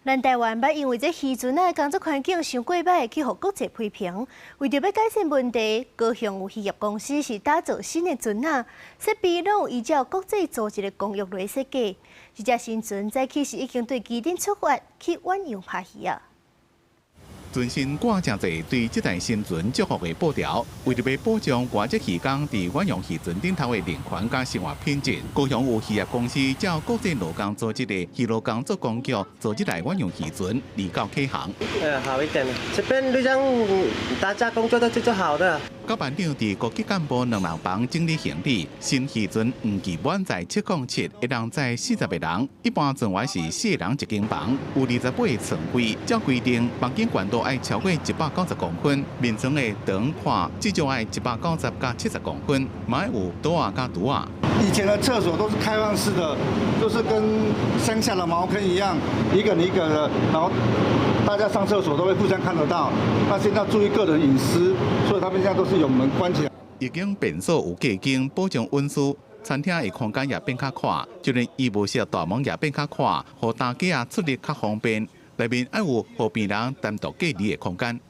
咱台灣捌因為這漁船仔工作環境傷過䆀，去予國際批評。為著欲改善問題，高雄有漁業公司是打造新的船仔，設備攏有依照國際組織的公約來設計。這隻新船早起是已經對旗津出發去遠洋拍魚啊。船身掛誠濟對這台新船祝福的布條，為著欲保障外籍漁工佇遠洋漁船頂頭的人權佮生活品質，高雄有漁業公司照國際勞工組織的漁勞工作公約做這台遠洋漁船離港啟航。好一點，這邊就像大家工作都做好的。甲班長佇高級幹部兩人房整理行李，新漁船預計滿載707，會當載40個人，一般船員是四個人一間房，有28個床位。照規定，房間懸度愛超過190公分，眠床的長寬至少愛190佮70公分，嘛愛有桌仔佮櫥仔。以前的廁所都是開放式的，就是跟鄉下的茅坑一樣，一個一個的，然後大家上廁所都會互相看得到。那現在注意個人隱私，所以他們現在都是有門關起來。已經便所有隔間，保障隱私。餐廳的空間也變較闊，就連醫務室大門也變較闊，予大家出入較方便。內面愛有予病人單獨隔離的空間。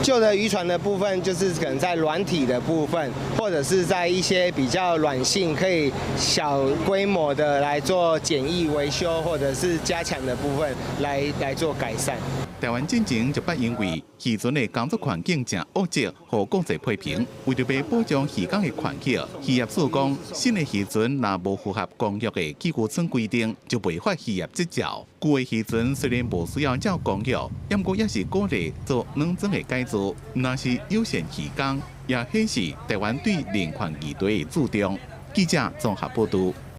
舊的漁船的部分，就是可能在軟體的部分，或者是在一些比較軟性、可以小規模的來做簡易維修，或者是加強的部分來做改善。台灣進前就捌因為漁船的工作環境誠惡質，予國際批評。為著欲保障漁工的權益，漁業署講，新的漁船若無符合公約的寄居村規定，就袂發漁業執照。舊的漁船雖然無需要照公約，毋過也是鼓勵做軟裝的改造。若是友善漁工，也顯示台灣對人權議題的注重。記者綜合報導。